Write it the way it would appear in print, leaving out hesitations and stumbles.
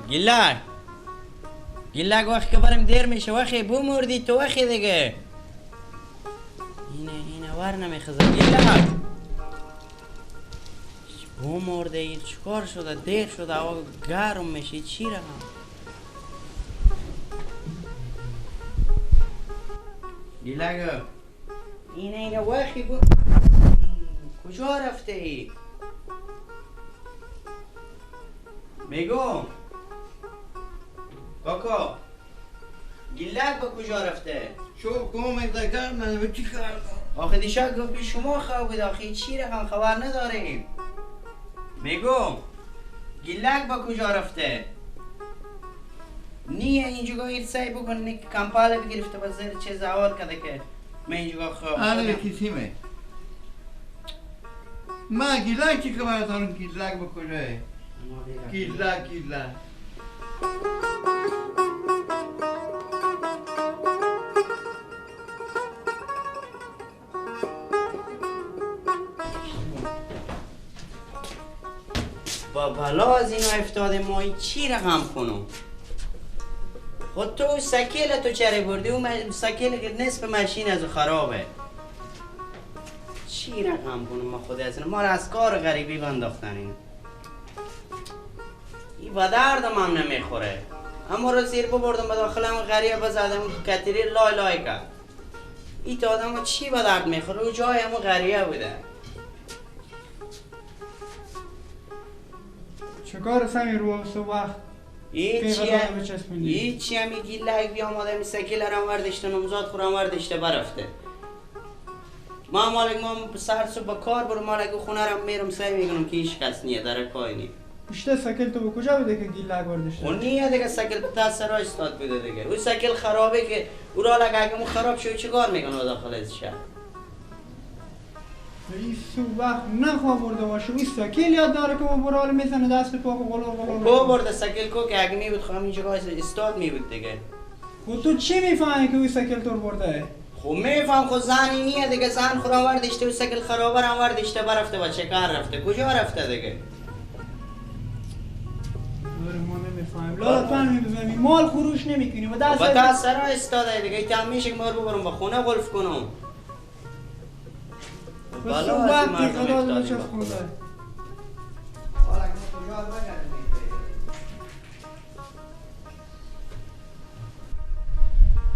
گیلک گیلک وقت که برم دیر میشه، وقتی بمردی تو وقتی دیگه اینه ور نمیخزه. گیلک بمرده این چیکار شده؟ دیر شده، هوا گرم میشه. چی رقم؟ گیلک اینه وقتی کجا رفته ای؟ میگم کاکا گیلک با کجا رفته؟ شو گم گرم چی کردم؟ آخه دیشب گفت شما خواب بود، آخه چی رقم خبر نداریم. میگم گیلک با کجا رفته؟ نیه اینجا ایر سعی بکنه که کمپاله بگرفته با زیر چه زوار کرده که من اینجا خواب آره کسیمه. ما گیلک چی خبر دارم؟ گیلک با کجاه؟ گیلک گیلک با بلا از اینا افتاده. ما این چی رقم کنم؟ خود تو سکیل تو چره بردی؟ اون سکیل که نصف ماشین از خرابه. چی رقم کنم ما خود از اینا؟ ما را از کار غریبی بنداختن. این با دردم هم نمیخوره. اما رو زیر ببردم به داخل همون غریبه بزدم کتری لای لای کرد. این تا آدم چی به درد میخوره؟ او جای همون غریبه بوده. چکار سمی رو وقت هیچی هم گیلک بی آماده می سکیل رم وردشته نمزاد خورم وردشته برفته. ما مالک ما سر صبح با کار برو مالک خونه رم میرم سعی میکنم که هیچ کس نیه در کای نیه. بیشتر سکل تو به کجا بوده که گیلک وردشته؟ اون نیه دیگه، سکل به سرای استاد بوده دیگه. اون سکل خرابه که او را اگه اون خراب شد چیکار میکنه داخل از شهر؟ این سو وقت نخواه برده باشه. این سکیل یاد داره که با برال میزنه دست پا و غلو غلو کو برده سکیل کو که اگه می بود خب اینجا استاد می بود دیگه. خب تو چی میفهمی که اون سکیل تو برده؟ خب میفهم، خب زنی نیه دیگه. زن خورم وردشته و سکیل خرابه رم وردشته برفته با چه کار رفته کجا رفته دیگه؟ آره ما نمیفهمیم. لالا تو هم نمیفهمی. مال خروش نمیکنی با دست با دست سرا استاده دیگه. ایتم میشه که ما رو ببرم با خونه قلف کنم. بلا از مردم افتادیم.